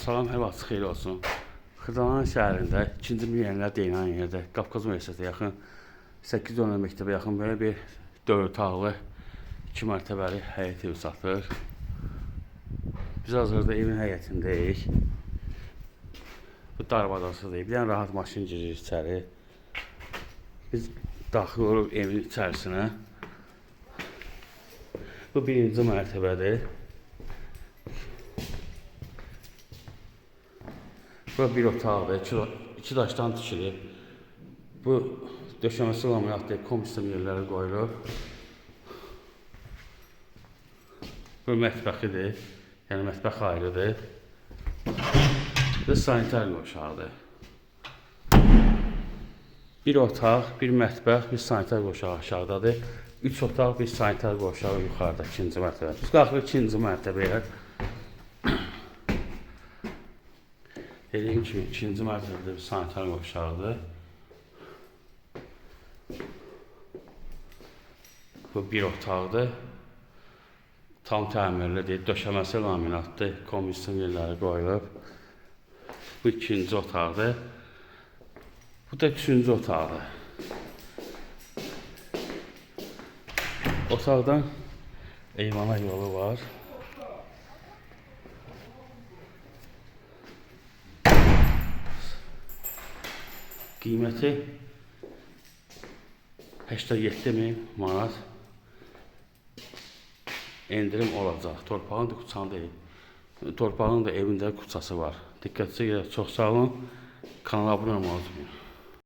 Salam, hər vaxt xeyir olsun. Xırdalan şəhərində, 2-ci milyonlər deyilən yerdə, Qafqaz Universitetinə yaxın, 8 nömrə məktəbə yaxın belə bir 4 otaqlı, 2 mərtəbəli həyət evi satılır. Biz hazırda evin həyətindəyik. Bu darvazasıdır. Bir dənə rahat maşın girir içəri. Biz daxil oluruq evin içərisinə. Bu birinci mərtəbədir. Bura bir otaqdır, iki daşdan tikilib. Bu döşəməsi laminatdır, kombi yerləri qoyulub. Bu mətbəxidir, yəni mətbəx ayrıdır. Bu sanitar qovşağıdır. Bir otaq, bir mətbəx, bir sanitar qovşağı aşağıdadır. 3 otaq, bir sanitar qovşağı yuxarıda, ikinci mərtəbə. Biz qalxırıq ikinci mərtəbəyə. Dediyim kimi ikinci mərtəbədə bir sanitar qovşağıdır. Bu bir otaqdır. Tam təmirlidir, döşəməsi laminatdır, kombi yerləri qoyulub. Bu ikinci otaqdır. Bu da üçüncü otaqdır. Otaqdan eyvana yolu var. Qiyməti 87 min manat endirim olacaq. Torpağın da kuçanı deyil. Torpağın da evində kuçası var. Diqqətinizə görə çox sağ olun. Kanala abunə olmağı unutmayın.